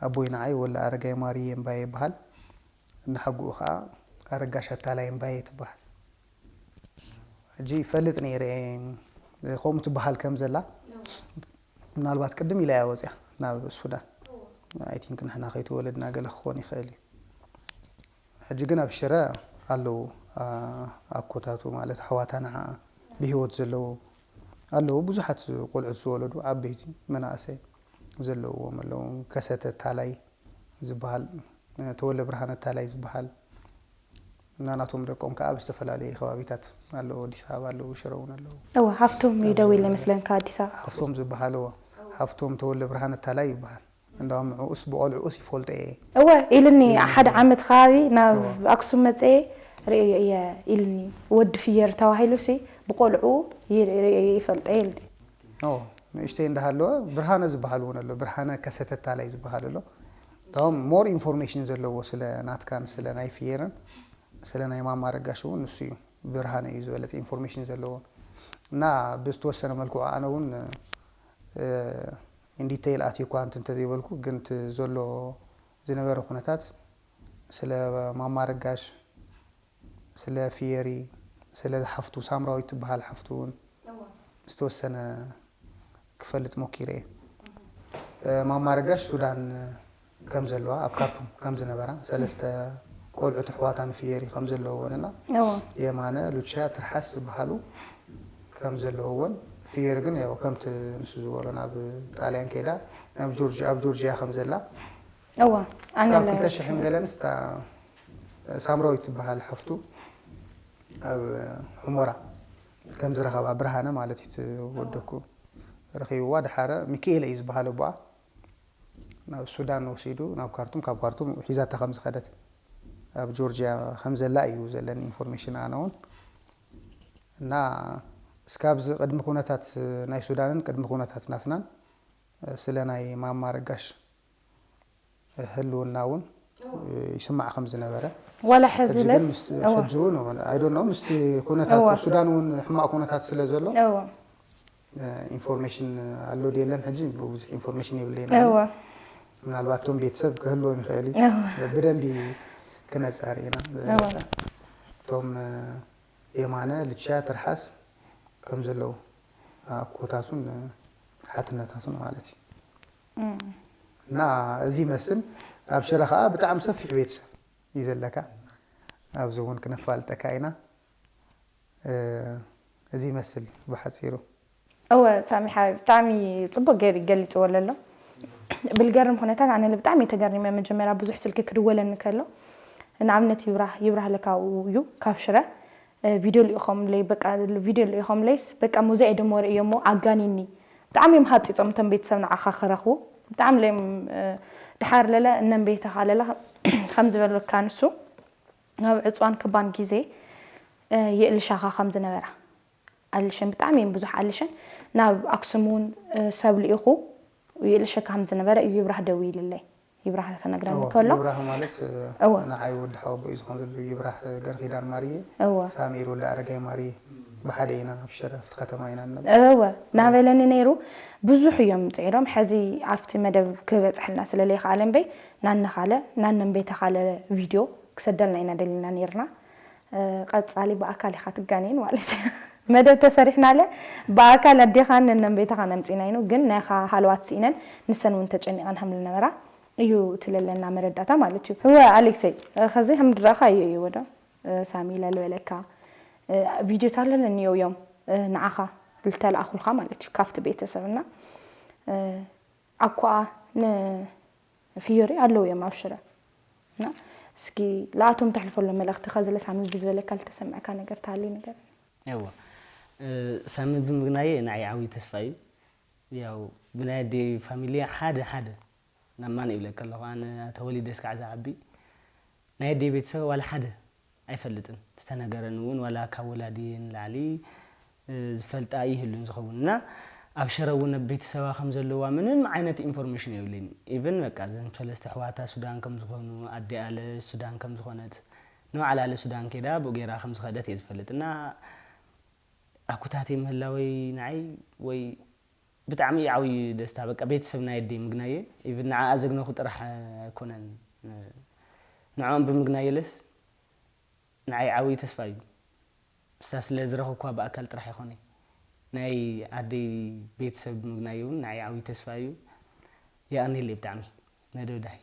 ኣቦይ ንዓይ ወላ ኣረጋይ ማርየ እምባየ ይበሃል። ንሓግኡ ከዓ ኣረጋሽ ኣታላይ እምባየ ትበሃል። ሕጂ ይፈልጥ ነይረ እየ ከምኡ ትበሃል ከም ዘላ። ምናልባት ቅድም ኢላ እያ ወፅያ ናብ ሱዳን። ኣይ ቲንክ ንሕና ከይተወለድና ገለ ክኾን ይኽእል እዩ። ሕጂ ግን ኣብ ሽረ ኣለዉ ኣኮታቱ ማለት ኣሕዋታ ንዓ ብህይወት ዘለዉ ኣለዉ። ብዙሓት ቆልዑት ዝወለዱ ዓበይቲ መናእሰይ ዘለውዎም ኣለዉ። ከሰተ ታላይ ዝበሃል ተወለ ብርሃነ ታላይ ዝበሃል እና ናቶም ደቆም ከዓ ኣብ ዝተፈላለየ ከባቢታት ኣለዉ። ኣዲስ ኣበባ ኣለዉ፣ ሽረ እውን ኣለዉ። እወ ሃፍቶም ይደው ኢለ መስለንካ ኣዲስ ኣበባ። ሃፍቶም ዝበሃል እወ ሃፍቶም ተወለ ብርሃነ ታላይ ይበሃል። እንዳውም ንዕኡስ ብቆልዕኡስ ይፈልጦ እየ። እወ ኢልኒ ሓደ ዓመት ከባቢ ናብ ኣክሱም መፀየ ርእዮ እየ ኢልኒ። ወዲ ፍየር ተባሂሉ ሲ ብቆልዑ ርእዮ ይፈልጦ እየ ኢልኒ። ንእሽተይ እንዳሃለወ ብርሃነ ዝበሃል እውን ኣሎ። ብርሃነ ከሰተታላይ ዝበሃል ኣሎ። እቶም ሞር ኢንፎርሜሽን ዘለዎ ስለ ናትካን ስለ ናይ ፍየርን ስለ ናይ ማማ ረጋሽ እውን ንሱ እዩ። ብርሃነ እዩ ዝበለፀ ኢንፎርሜሽን ዘለዎ እና ብዝተወሰነ መልክዑ ኣነ እውን ኢንዲቴይል ኣትዩ እኳ እንትን እንተዘይበልኩ ግን እቲ ዘሎ ዝነበረ ኩነታት ስለ ማማ ረጋሽ ስለ ፍየሪ ስለ ሓፍቱ ሳምራዊት ትበሃል ሓፍቱ እውን ዝተወሰነ ክፈልጥ ሞኪረ እየ። ማማ ረጋሽ ሱዳን ከም ዘለዋ ኣብ ካርቱም ከም ዝነበራ ሰለስተ ቆልዑት ኣሕዋታ ንፍየሪ ከም ዘለውወን እና የማነ ሉቻ ትርሓስ ዝበሃሉ ከም ዘለውወን ፍየሪ ግን ያው ከምቲ ንሱ ዝበሎ ናብ ጣልያን ከይዳ ናብ ጆርጅ ኣብ ጆርጅያ ከም ዘላ እወ ኣነ ክልተ ሽሕን ገለን ስታ ሳምራዊት ትበሃል ሓፍቱ ኣብ ሑመራ ከም ዝረኸባ ብርሃነ ማለት እዩ ትወደኩ ረኺብዋ። ድሓረ ሚካኤል እዩ ዝበሃል ኣቦኣ ናብ ሱዳን ወሲዱ ናብ ካርቱም ካብ ካርቱም ሒዛታ ከም ዝኸደት ኣብ ጆርጅያ ከም ዘላ እዩ ዘለኒ ኢንፎርሜሽን ኣነ እውን እና እስካብዚ ቅድሚ ኩነታት ናይ ሱዳንን ቅድሚ ኩነታት ናትናን ስለ ናይ ማማ ረጋሽ ህልውና እውን ይስማዕ ከም ዝነበረ ዋላ ሕዚ ለስ ሕጂ እውን ኣይዶን ነው ምስቲ ኩነታት ኣብ ሱዳን እውን ሕማቕ ኩነታት ስለ ዘሎ ኢንፎርሜሽን ኣሎ ድየለን ሕጂ ብዙሕ ኢንፎርሜሽን የብለይና ምናልባት እቶም ቤተሰብ ክህልዎም ይኽእል እዩ ብደንቢ ክነፃር ኢና እቶም የማነ ልቻ ትርሓስ ከም ዘለዉ ኣኮታቱን ሓትነታቱን ማለት እዩ እና እዚ ይመስል ኣብ ሽረ ከዓ ብጣዕሚ ሰፊሕ ቤተሰብ እዩ ዘለካ ኣብዚ እውን ክነፋልጠካ ኢና እዚ ይመስል ብሓፂሩ እወ ሳሚሓ ብጣዕሚ ፅቡቅ ገይሩ ገሊፅዎ ለሎ ብልገርም ኩነታት ኣነ ብጣዕሚ ተገሪመ መጀመርያ ብዙሕ ስልኪ ክድወለኒ ከሎ ንኣብነት ይብራህ ይብራህ ለካ እዩ ካብ ሽረ ቪድዮ ልኢኾምለይ በቃ ቪድዮ ልኢኾምለይስ በቃ ሙዚያ ደሞ ርእዮሞ ኣጋኒኒ ብጣዕሚ እዮም ሃፂፆም እቶም ቤተሰብ ንዓኻ ክረኽቡ ብጣዕሚ ለዮም ድሓር ለለ እነም ቤተኻ ለለ ከም ዝበለካ ንሱ ናብ ዕፅዋን ክባን ግዜ የእልሻኻ ከም ዝነበራ ኣልሸን ብጣዕሚ እዮም ብዙሕ ኣልሸን ናብ ኣክሱም እውን ሰብ ልኢኹ የእልሸካ ከም ዝነበረ እዩ ይብራህ ደዊልለይ ይብራህ ክነግረኒ ከሎ ይብራህ ማለት እወ። ንዓይ ወዲ ሓወቦ እዩ ዝኾን ዘሎ ይብራህ ገርኺዳን ማርየ እወ ሳሚር ወዲ ኣረጋይ ማርየ ብሓደ ኢና ኣብ ሽረ ኣብቲ ከተማ ኢና ንነብር እወ ናበለኒ ነይሩ ብዙሕ እዮም ፅዒሮም ሕዚ ኣብቲ መደብ ክበፅሐልና ስለለይከኣለ እምበይ ናነኻለ ናነንቤተኻለ ቪድዮ ክሰደልና ኢና ደሊና ነይርና ቀፃሊ ብኣካል ኢኻ ትጋነይን ማለት እዩ መደብ ተሰሪሕናለ ብኣካል ኣዴኻን ነነንቤተኻን ኣምፂናይኑ ግን ናይኻ ሃለዋት ስኢነን ንሰን እውን ተጨኒቐን ከም ዝነበራ እዩ እቲ ለለና መረዳእታ ማለት እዩ። እወ ኣሌክሰይ ከዚ ከም ድረእካ እዩ እዩ ወዶ ሳሚ ኢለ ልበለካ ቪድዮታት ኣለኒ እዮም ንዓኻ ልተላእኩልካ ማለት እዩ ካብቲ ቤተሰብ እና ኣኳኣ ንፍዮሪ ኣለዉ እዮም ኣብ ሽረ እና እስኪ ለኣቶም ተሕልፈሎም መልእኽቲ ከዚ ለሳሚ ብዝበለካ ልተሰምዐካ ነገር ተሃለይ ነገር እወ ሳሚ ብምግናየ ንዓይ ዓብዪ ተስፋ እዩ ያው ብናይ ኣደይ ፋሚልያ ሓደ ሓደ ናብ ማን ይብለካ ኣለኹ ኣነ ተወሊደ እስካዕ ዝዓቢ ናይ ኣደይ ቤተሰብ ዋላ ሓደ ኣይፈልጥን። ዝተነገረን እውን ዋላ ካብ ወላዲ ንላዕሊ ዝፈልጣ ይህሉን ዝኸውን እና ኣብ ሽረ እውን ቤተሰባ ከም ዘለዋ ምንም ዓይነት ኢንፎርሜሽን የብለይን። ኢቨን በቃ እዘን ሰለስተ ኣሕዋታ ሱዳን ከም ዝኾኑ፣ ኣዲኣ ለ ሱዳን ከም ዝኾነት፣ ንባዕላ ለ ሱዳን ከይዳ ብኡ ገይራ ከም ዝኸደት እየ ዝፈልጥ እና ኣኩታተይ ምህላወይ ንዓይ ወይ ብጣዕሚ እዩ ዓብዪ ደስታ። በቃ ቤተሰብ ናይ ኣደይ ምግናየ ኢቭን ንዓኣ ዘግነኹ ጥራሕ ኣይኮነን፣ ንዕኦም ብምግናየለስ ንዓይ ዓብዪ ተስፋ እዩ። እሳ ስለ ዝረኸብኳ ብኣካል ጥራሕ ይኾነ ናይ ኣደይ ቤተሰብ ምግናየ እውን ንዓይ ዓብዪ ተስፋ እዩ። የቐንየለይ ብጣዕሚ ነደውዳይ።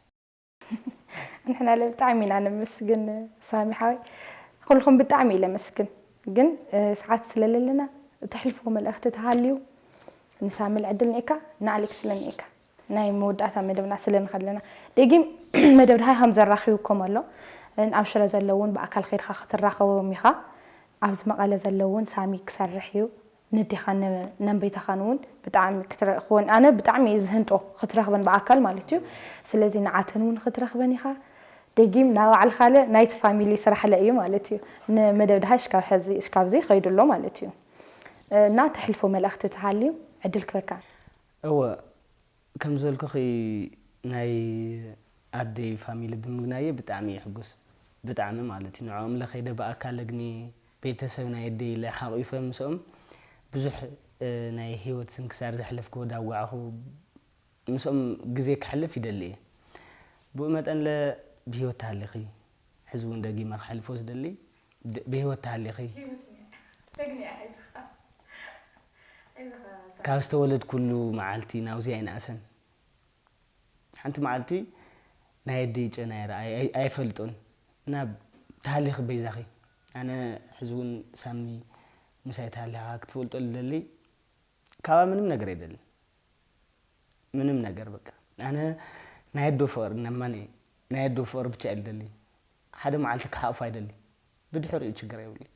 ንሕና ለ ብጣዕሚ ኢና ነመስግን ሳሚ ሓወይ፣ ኩልኹም ብጣዕሚ ኢለ መስግን። ግን ሰዓት ስለለለና እተሕልፍዎ መልእኽቲ ተሃልዩ ንሳሚ ዕድል ንእካ ንኣሌክስ ለንእካ ናይ መወዳእታ መደብና ስለ ንኸለና ደጊም መደብ ድሃይ ከም ዘራኺብኩም ኣሎ። ኣብ ሽረ ዘሎ እውን ብኣካል ከይድካ ክትራኸቦም ኢኻ። ኣብዚ መቐለ ዘሎ እውን ሳሚ ክሰርሕ እዩ። ነዴኻን ነንበይታኻን እውን ብጣዕሚ ክትረኽቦን ኣነ ብጣዕሚ እየ ዝህንጦ ክትረኽበን ብኣካል ማለት እዩ። ስለዚ ንዓተን እውን ክትረኽበን ኢኻ። ደጊም ናባዕልኻለ ናይቲ ፋሚሊ ስራሕለ እዩ ማለት እዩ። ንመደብ ድሃይ ሽካብ ሕዚ ሽካብዚ ይኸይዱ ኣሎ ማለት እዩ። እና ተሕልፎ መልእኽቲ ተሃልዩ ዕድል ክበካ። እወ ከም ዝበልኩኺ ናይ ኣደይ ፋሚሊ ብምግናየ ብጣዕሚ እየ ሕጉስ። ብጣዕሚ ማለት እዩ። ንዕኦም ለኸይደ ብኣካል እግኒ ቤተሰብ ናይ ኣደይ ኢለ ሓቒፈ ምስኦም ብዙሕ ናይ ህይወት ስንክሳር ዘሕለፍክዎ ዳዋዕኹ ምስኦም ግዜ ክሕልፍ ይደሊ እየ። ብኡ መጠን ለ ብህይወት ተሃሊኺ ሕዚ እውን ደጊመ ክሓልፎ ዝደሊ ብህይወት ተሃሊኺ ካብ ዝተወለድኩሉ መዓልቲ ናውዚ ኣይንኣሰን። ሓንቲ መዓልቲ ናይ ኣደይ ጨና ይረኣይ ኣይፈልጦን እና ተሃሊኺ በይዛኺ ኣነ ሕዚ እውን ሳሚ ምሳይ ተሃሊኻ ክትፈልጦ ልደሊ ካባ ምንም ነገር ኣይደልን። ምንም ነገር በቃ ኣነ ናይ ኣዶ ፍቕሪ ነማን ናይ ኣዶ ፍቕሪ ብቻ እየ ልደሊ። ሓደ መዓልቲ ክሓቕፎ ኣይደሊ። ብድሕሪኡ ችግር የብሉን።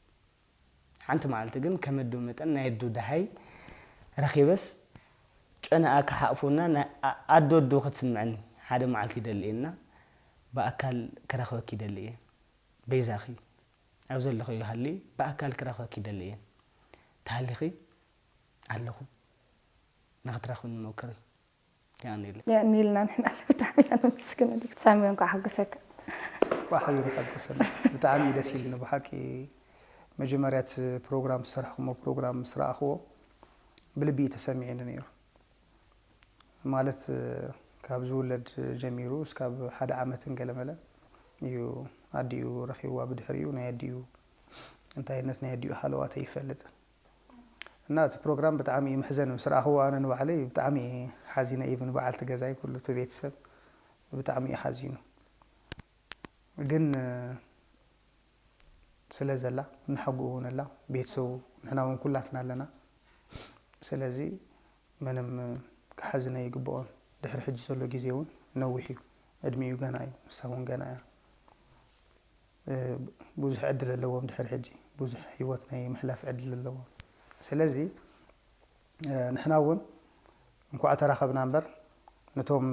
ሓንቲ መዓልቲ ግን ከም ኣዶ መጠን ናይ ኣዶ ደሃይ ረኺበስ ጨነኣ ክሓቕፎና ኣዶ ኣዶ ክትስምዐኒ ሓደ መዓልቲ ይደሊ እየ እና ብኣካል ክረኽበኪ ይደሊ እየ። በይዛኺ ኣብ ዘለኽዮ ሃሊ ብኣካል ክረኽበኪ ይደሊ እየ። ተሃሊኺ ኣለኹ ንኽትረኽብኒ ሞክሪ። የቐንየለይ። የቐንየልና ንሕና ብጣዕሚ ኢና ነመስግነልክ ሳሚ እንኳዕ ሓጎሰካ። እንኳዕ ሓቢሩ ሓጎሰና። ብጣዕሚ እዩ ደስ ኢሉኒ ብሓቂ መጀመርያ እቲ ፕሮግራም ዝሰራሕኹሞ ፕሮግራም ምስ ረኣኽዎ ብልቢ እዩ ተሰሚዑኒ ነይሩ። ማለት ካብ ዝውለድ ጀሚሩ እስካብ ሓደ ዓመትን ገለመለ እዩ ኣዲኡ ረኺብዋ ብድሕሪኡ ናይ ኣዲኡ እንታይነት ናይ ኣዲኡ ሃለዋት ኣይፈልጥን። እና እቲ ፕሮግራም ብጣዕሚ እዩ መሕዘኒ ምስ ረኣኽዎ ኣነ ንባዕለይ ብጣዕሚ እየ ሓዚነ even በዓልቲ ገዛይ ኩሉ እቲ ቤተሰብ ብጣዕሚ እዩ ሓዚኑ ግን ስለ ዘላ ንሓግኡ እውን ኣላ ቤተሰቡ ንሕና እውን ኩላትና ኣለና ስለዚ ምንም ክሓዝን ኣይግብኦን ድሕሪ ሕጂ ዘሎ ግዜ እውን ነዊሕ እዩ ዕድሚኡ ገና እዩ ንሳ እውን ገና እያ ብዙሕ ዕድል ኣለዎም ድሕሪ ሕጂ ብዙሕ ሂወት ናይ ምሕላፍ ዕድል ኣለዎም ስለዚ ንሕና እውን እንኳዕ ተራኸብና እምበር ነቶም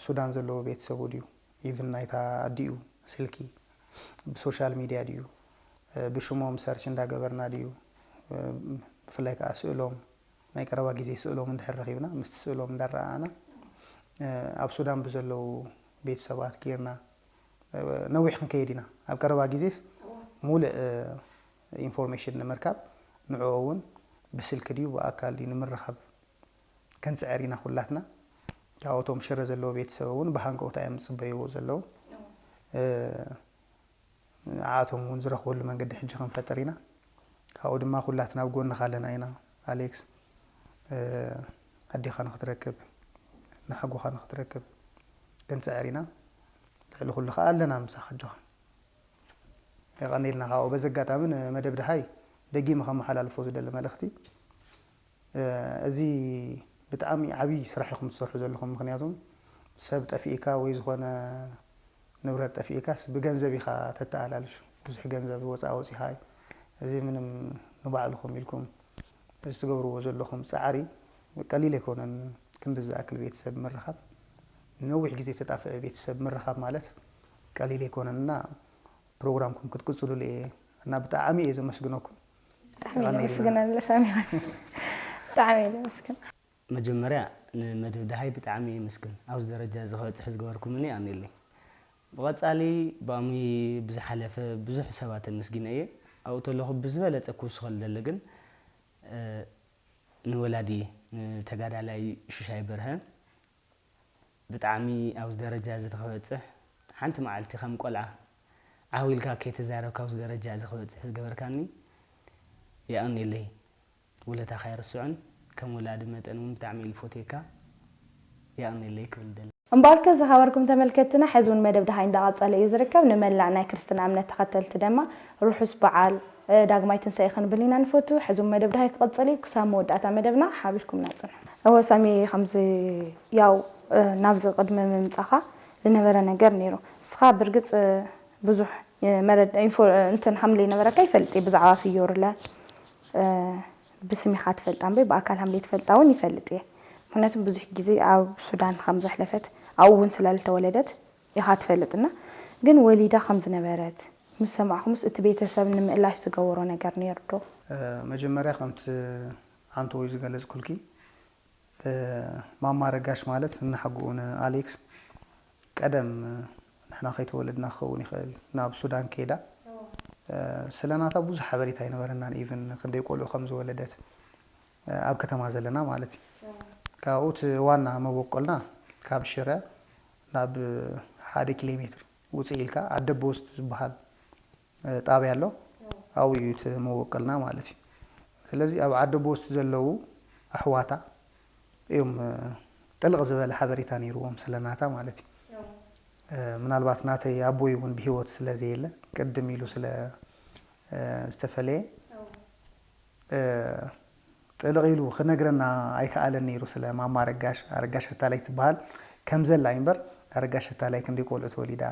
ሱዳን ዘለዎ ቤተሰቡ ድዩ even ናይታ ኣዲኡ ስልኪ ብሶሻል ሚድያ ድዩ ብሽሞም ሰርች እንዳገበርና ድዩ ብፍላይ ከዓ ስእሎም ናይ ቀረባ ግዜ ስእሎም እንድሕር ረኺብና ምስቲ ስእሎም እንዳረኣኣና ኣብ ሱዳን ብዘለዉ ቤተሰባት ጌርና ነዊሕ ክንከይድ ኢና ኣብ ቀረባ ግዜስ ሙሉእ ኢንፎርሜሽን ንምርካብ ንዕኦ እውን ብስልኪ ድዩ ብኣካል ድዩ ንምርኻብ ክንፅዕር ኢና ኩላትና ካብኦቶም ሽረ ዘለዎ ቤተሰብ እውን ብሃንቀውታ እዮም ዝፅበይዎ ዘለዉ ንዓኣቶም እውን ዝረኽበሉ መንገዲ ሕጂ ክንፈጥር ኢና ካብኡ ድማ ኩላትና ኣብ ጎንኻ ኣለና ኢና ኣሌክስ ኣዴኻ ንክትረክብ ንሓጎኻ ንክትረክብ ክንፅዕር ኢና ልዕሊ ኩሉ ከዓ ኣለና ምሳኻ ኣጆኻ የቐንየልና ካብኡ በዚ ኣጋጣሚ ንመደብ ድሃይ ደጊመ ከመሓላልፎ ዝደሊ መልእኽቲ እዚ ብጣዕሚ ዓብዪ ስራሕ ኢኹም ትሰርሑ ዘለኹም ምክንያቱም ሰብ ጠፊእካ ወይ ዝኾነ ንብረት ጠፊእካስ ብገንዘብ ኢኻ ተተኣላልፍ ብዙሕ ገንዘብ ወፃ ወፂኻ እዩ እዚ ምንም ንባዕልኹም ኢልኩም እዚ ትገብርዎ ዘለኹም ፃዕሪ ቀሊል ኣይኮነን ክንዲ ዝኣክል ቤተሰብ ምርኻብ ነዊሕ ግዜ ተጣፍዐ ቤተሰብ ምርኻብ ማለት ቀሊል ኣይኮነን እና ፕሮግራምኩም ክትቅጽሉሉ እየ እና ብጣዕሚ እየ ዘመስግነኩም። ብጣዕሚ እየ ዘመስግነሉ ሳሚ። ብጣዕሚ እየ ዘመስግን። መጀመርያ ንመደብ ደሃይ ብጣዕሚ የመስግን፣ ኣብዚ ደረጃ እዚ ክበፅሕ ዝገበርኩምኒ ኣሜለይ። ብቐፃሊ ብኣሚ ብዝሓለፈ ብዙሕ ሰባት ኣመስጊነ እየ። ኣብኡ ተለኹ ብዝበለፀ ክውስኸሉ ደለ ግን ንወላዲ ንተጋዳላይ ሽሻይ በርሀ ብጣዕሚ ኣብዚ ደረጃ እዚ ንክበፅሕ ሓንቲ መዓልቲ ከም ቆልዓ ዓው ኢልካ ከይተዛረብካ ኣብዚ ደረጃ እዚ ክበፅሕ ዝገበርካኒ የቐንየለይ። ውለታኻ ኣይርስዖን። ከም ወላዲ መጠን እውን ብጣዕሚ ኢሉ ፈትየካ። የቐንየለይ ክብል ደሊ። እምበኣርከ ዝኸበርኩም ተመልከትትና፣ ሕዚ እውን መደብ ደሃይ እንዳቐጸለ እዩ ዝርከብ። ንመላእ ናይ ክርስትና እምነት ተኸተልቲ ድማ ርሑስ በዓል ዳግማይ ትንሳኤ ክንብል ኢና ንፈቱ። ሕዚ እውን መደብ ደሃይ ክቕጽል እዩ። ክሳብ መወዳእታ መደብና ሓቢርኩምና ጽንሑ። እወ ሳሚ፣ ከምዚ ያው ናብዚ ቅድሚ ምምጻኻ ዝነበረ ነገር ነይሩ። ንስኻ ብርግጽ ብዙሕ መረድ እንትን ሃምለ ነበረካ ይፈልጥ ብዛዕባ ፍዮርለ ብስም ኢኻ ትፈልጣ እምበይ ብኣካል ሃምሌ ትፈልጣ እውን ይፈልጥ እየ። ምክንያቱ ብዙሕ ግዜ ኣብ ሱዳን ከም ዘሕለፈት ኣብኡ እውን ስለ ዝተወለደት ኢኻ ትፈልጥ እና ግን ወሊዳ ከም ዝነበረት ምስ ሰማዕኩምስ እቲ ቤተሰብ ንምእላሽ ዝገበሮ ነገር ነይሩ ዶ? መጀመርያ ከምቲ ኣንተወይ ዝገለፅኩልኪ ማማ ረጋሽ ማለት ንሓጉኡ ንኣሌክስ ቀደም ንሕና ከይተወለድና ክኸውን ይኽእል ናብ ሱዳን ከይዳ ስለ ናታ ብዙሕ ሓበሬታ ኣይነበረናን even ክንደይ ቆልዑ ከም ዝወለደት ኣብ ከተማ ዘለና ማለት እዩ ካብኡ እቲ ዋና መበቆልና ካብ ሽረ ናብ ሓደ ኪሎ ሜትር ውፅእ ኢልካ ኣደቦ ውስጥ ዝበሃል ጣብያ ኣሎ ኣብኡ እዩ እቲ መበቆልና ማለት እዩ ስለዚ ኣብ ዓደቦ ውስጥ ዘለዉ ኣሕዋታ እዮም ጥልቕ ዝበለ ሓበሬታ ነይርዎም ስለ ናታ ማለት እዩ ምናልባት ናተይ ኣቦይ እውን ብሂወት ስለ ዘየለ ቅድም ኢሉ ስለ ዝተፈለየ ጥልቕ ኢሉ ክነግረና ኣይከኣለን ነይሩ ስለ ማማ ኣረጋሽ ኣረጋሽ ኣታላይ ትበሃል ከም ዘላ እዩ እምበር ኣረጋሽ ኣታላይ ክንደይ ቆልዑ ተወሊዳ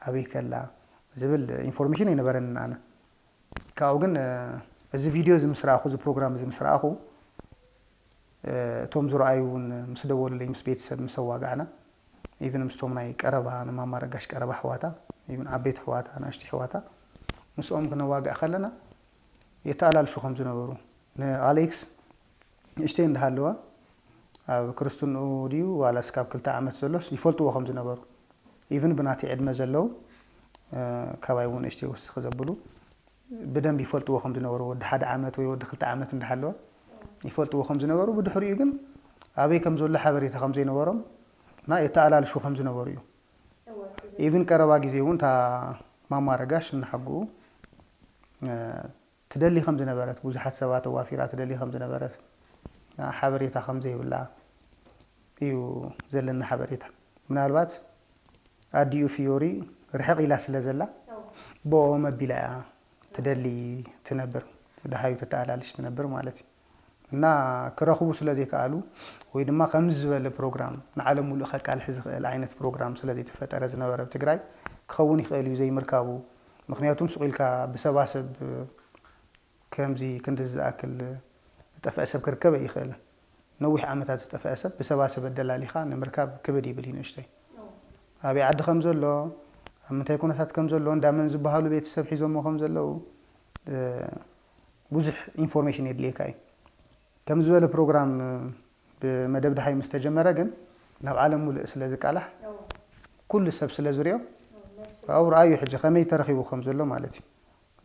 ኣበይ ከላ ዝብል ኢንፎርሜሽን ኣይነበረንን ኣነ ካብኡ ግን እዚ ቪድዮ እዚ ምስ ረኣኹ እዚ ፕሮግራም እዚ ምስ ረኣኹ እቶም ዝረኣዩ እውን ምስ ደወሉለይ ምስ ቤተሰብ ምስ ኣዋጋዕና ኢቭን ምስቶም ናይ ቀረባ ንማማ ኣረጋሽ ቀረባ ኣሕዋታ ኢቭን ዓበይቲ ኣሕዋታ ኣናእሽተይ ኣሕዋታ ምስኦም ክነዋግዕ ከለና የተኣላልሹ ከም ዝነበሩ ንኣሌክስ ንእሽተይ እንዳሃለወ ኣብ ክርስትንኡ ድዩ ዋላስ ካብ ክልተ ዓመት ዘሎስ ይፈልጥዎ ከም ዝነበሩ ኢቭን ብናተይ ዕድመ ዘለዉ ካባይ እውን ንእሽተይ ወስኽ ዘብሉ ብደንብ ይፈልጥዎ ከም ዝነበሩ ወዲ ሓደ ዓመት ወይ ወዲ ክልተ ዓመት እንዳሃለወ ይፈልጥዎ ከም ዝነበሩ ብድሕሪኡ ግን ኣበይ ከም ዘሎ ሓበሬታ ከም ዘይነበሮም እና የተኣላልሹ ከም ዝነበሩ እዩ ኢቭን ቀረባ ግዜ እውን እታ ማማ ረጋሽ እናሓግኡ ትደሊ ከም ዝነበረት ብዙሓት ሰባት ኣዋፊራ ትደሊ ከም ዝነበረት ሓበሬታ ከም ዘይብላ እዩ ዘለና ሓበሬታ ምናልባት ኣዲኡ ፊዮሪ ርሕቕ ኢላ ስለ ዘላ ብኦም ኣቢላ እያ ትደሊ ትነብር ደሃዩ ተተኣላልሽ ትነብር ማለት እዩ እና ክረኽቡ ስለ ዘይከኣሉ ወይ ድማ ከምዚ ዝበለ ፕሮግራም ንዓለም ሙሉእ ከቃልሕ ዝኽእል ዓይነት ፕሮግራም ስለ ዘይተፈጠረ ዝነበረ ኣብ ትግራይ ክኸውን ይኽእል እዩ ዘይምርካቡ ምክንያቱም ስቕ ኢልካ ብሰባሰብ ከምዚ ክንድዚ ዝኣክል ዝጠፍአ ሰብ ክርከብ ኣይኽእልን ነዊሕ ዓመታት ዝጠፍአ ሰብ ብሰባሰብ ኣደላሊኻ ንምርካብ ክብድ ይብል እዩ ንእሽተይ ኣበይ ዓዲ ከም ዘሎ ኣብ ምንታይ ኩነታት ከም ዘሎ እንዳመን ዝበሃሉ ቤተሰብ ሒዞሞ ከም ዘለዉ ብዙሕ ኢንፎርሜሽን የድልየካ እዩ ከም ዝበለ ፕሮግራም ብመደብ ድሃይ ምስ ተጀመረ ግን ናብ ዓለም ሙሉእ ስለ ዝቃላሕ ኩሉ ሰብ ስለ ዝሪኦ ኣብኡ ረኣዩ ሕጂ ከመይ ተረኺቡ ከም ዘሎ ማለት እዩ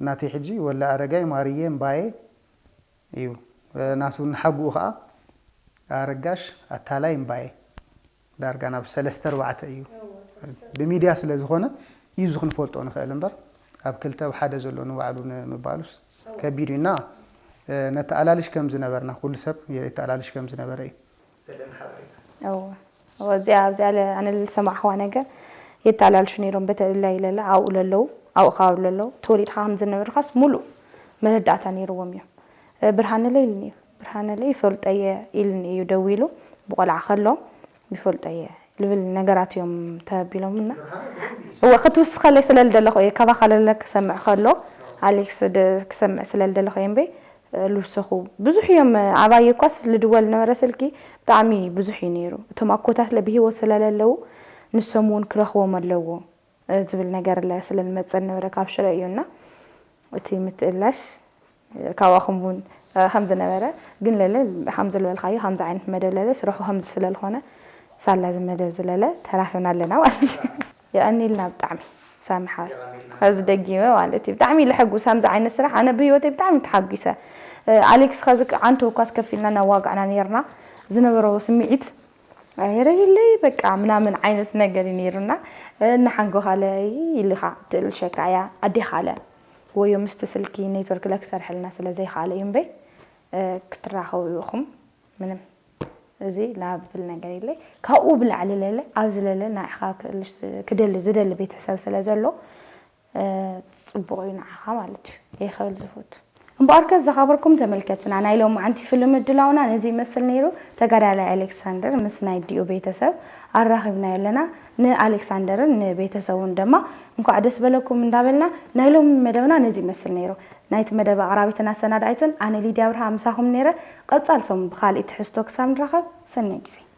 ናተይ ሕጂ ወላ ኣረጋይ ማርየ እምባየ እዩ ናቱ ንሓጉኡ ከዓ ኣረጋሽ ኣታላይ እምባየ ዳርጋ ናብ ሰለስተ ኣርባዕተ እዩ ብሚድያ ስለ ዝኾነ እዩ እዚ ክንፈልጦ ንኽእል እምበር ኣብ ክልተ ኣብ ሓደ ዘሎ ንባዕሉ ንምባሉስ ከቢድ እዩ እና ነተኣላልሽ ከም ዝነበርና ኩሉ ሰብ የተኣላልሽ ከም ዝነበረ እዩ እዚኣ ኣብዚኣ ኣነ ዝሰማዕኽዋ ነገር የተኣላልሹ ነይሮም በተለይ ለለ ኣብኡ ለለዉ ኣብኡ ከባቢ ለለዉ ተወሊድካ ከም ዝነበርካስ ሙሉእ መረዳእታ ነይርዎም እዮም ብርሃነለ ኢልኒ እዩ ብርሃነለ ይፈልጦ እየ ኢልኒ እዩ ደዊሉ ብቆልዓ ከሎ ይፈልጦ እየ ልብል ነገራት እዮም ተቢሎምና እወ ክትውስኸለይ ስለ ልደለኹ እየ ካባኻ ለለ ክሰምዕ ከሎ ኣሌክስ ክሰምዕ ስለ ልደለኹ እየ እምበይ ልውሰኹ ብዙሕ እዮም ኣባየ እኳስ ልድወል ነበረ ስልኪ ብጣዕሚ ብዙሕ እዩ ነይሩ እቶም ኣኮታትለ ብሂወት ስለለለዉ ንሶም እውን ክረኽቦም ኣለዎ ዝብል ነገር ስለ ዝመፀ ነበረ ካብ ሽረ እዩ። እና እቲ ምትእላሽ ካባኹም እውን ከም ዝነበረ፣ ግን ለለ ከም ዝበልካዮ ከምዚ ዓይነት መደብ ለለ ስርሑ ከምዚ ስለ ዝኾነ ሳላ እዚ መደብ ዝለለ ተራኺብና ኣለና ማለት እዩ። የቐኒልና ብጣዕሚ ሳሚ ሓወይ። ከዚ ደጊመ ማለት እዩ ብጣዕሚ ለሐጉስ ከምዚ ዓይነት ስራሕ ኣነ ብህይወተይ ብጣዕሚ ተሓጒሰ። ኣሌክስ ከዚ ዓንቶ እኳ ኣስከፊልና እናዋጋዕና ነርና ዝነበሮ ስምዒት ኣይረይለይ በቃ ምናምን ዓይነት ነገር እዩ ነይሩና። እናሓንጎኻለ ኢልኻ ትእልሸካ እያ ኣዴኻለ ወዮ ምስቲ ስልኪ ኔትወርክ ለክሰርሐልና ስለ ዘይኻለ እዩ እምበይ ክትራኸቡ ኢኹም። ምንም እዚ ላብል ነገር የለይ። ካብኡ ብላዕሊ ለለ ኣብዚ ለለ ንዕኻ ክእልሽ ክደሊ ዝደሊ ቤተሰብ ስለ ዘሎ ጽቡቕ እዩ ንዓኻ ማለት እዩ። እየ ክብል ዝፈቱ። እምበኣርከስ ዝኸበርኩም ተመልከትና ናይ ሎማዓንቲ ፍልም ምድላውና ነዚ ይመስል ነይሩ። ተጋዳላይ ኣሌክሳንደር ምስ ናይ ዲኡ ቤተሰብ ኣራኺብናዮ ኣለና። ንኣሌክሳንደርን ንቤተሰቡን ድማ እንኳዕ ደስ በለኩም እንዳበልና ናይ ሎሚ መደብና ነዚ ይመስል ነይሩ። ናይቲ መደብ ኣቕራቢትን ኣሰናዳኢትን ኣነ ሊድያ ኣብርሃ ምሳኹም ነይረ። ቀጻል ሰሙን ብኻልእ ትሕዝቶ ክሳብ ንራኸብ ሰናይ ግዜ።